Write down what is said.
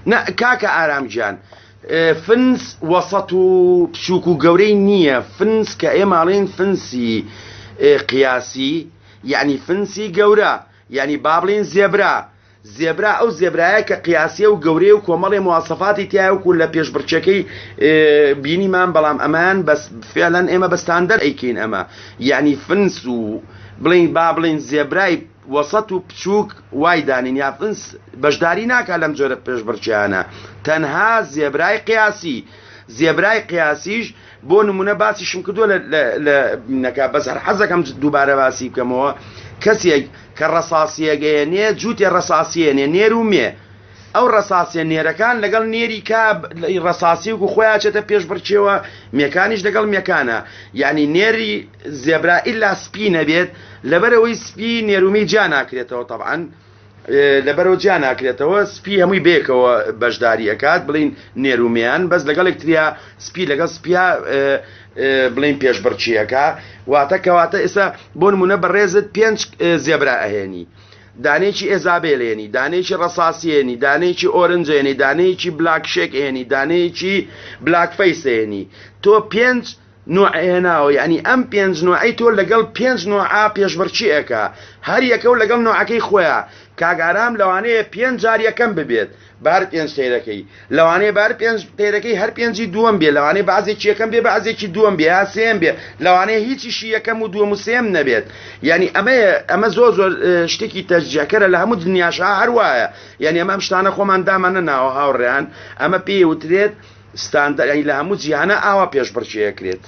نا کاکە ئارام گیان فنس وەسەت و بچووک و گەورەی نییە فنس کە ئێمە ئەڵێین فنسی قیاسی یعنی فنسی گەورە یعنی با بڵێین زێبرا زێبرا ئەو زێبرایە کە قیاسیە و گەورەیە و کۆمەڵێ مواسەفاتی تیایە وەکو لە پێشبڕکێکەی بینیمان بەڵام ئەمەیان بەس فعلەن ئێمە بە ستاندەر ئەیکەین ئەمە یعنی فنس و بڵێین با بڵێین زێبرای وەسەت و بچووک وای دانین یا فنس بەشداری ناکا لەم جۆرە پێشبڕکێیانە تەنها زێبرای قیاسی زێبرای قیاسیش بۆ نمونە باسیشم کردووە لە نەکا بەس هەر حەزەکەم دووبارە باسی بکەمەوە کەسێک کە ڕەساسیەک ئەیەنێ جووتێ ڕەساسی ئەیەنێ نێر و مێ ئەو ڕەساسیە نێرەکان لەگەڵ نێری کا ڕەساسی وکو خۆیان ئەچێتە پێشبڕکێوە مێکانیش لەگەڵ مێکانە یعنی نێری زێبرا ئیلا سپی نەبێت لەبەرەوەی سپی نێرومی جیا ناکرێتەوە تەبعەن لەبەرەوە جیا ناکرێتەوە سپی هەمووی بەیەکەوە بەشداری ئەکات بڵین نێرومیان بەس لەگەڵ یەکتریا سپی لەگەڵ سپیا بڵین پێشبڕکیەکە واتە کەواتە ئێستا بۆ نمونە بەڕێزت پێنج زێبرا ئەهێنی دانەیەکی ئێزابێل هێنی دانەیەکی ڕەساسی هێنی دانەیەکی orange هێنی دانەیەکی black check هێنی دانەیەکی black face هێنی تۆ پێنج نوع هێناوە یعنی ئەم پێنج نوعەی تۆ لەگەڵ پێنج نوعا پێشبڕکی ئەکا هەر یەکەو لەگەڵ نوعەکەی خۆیا کاک ئارام لەوانەیە پێنج جار یەکەم ببێت بار پێنج تەیرەکەی لەوانەیە بار پێنج تەیرەکەی هەر پێنجی دووەم بێ لەوانەیە بەعزێکی یەکەم بێ بەعزێکی دووەم بێ یا سێیەم بێ لەوانەیە هیچیشی یەکەم و دووەم و سێیەم نەبێت یعنی ئەمەیە ئەمە زۆر زۆر شتێکی تەشجیعکەرە لە هەموو دنیاشا هەر وایە یعنی ئەمە ئەم شتانە خۆمان دامان نەناوە هاوڕێیان ئەمە پێی وترێت ستاندەر یعنی لە هەموو جیهانە ئاوا پێشبڕکێ ئەکرێت.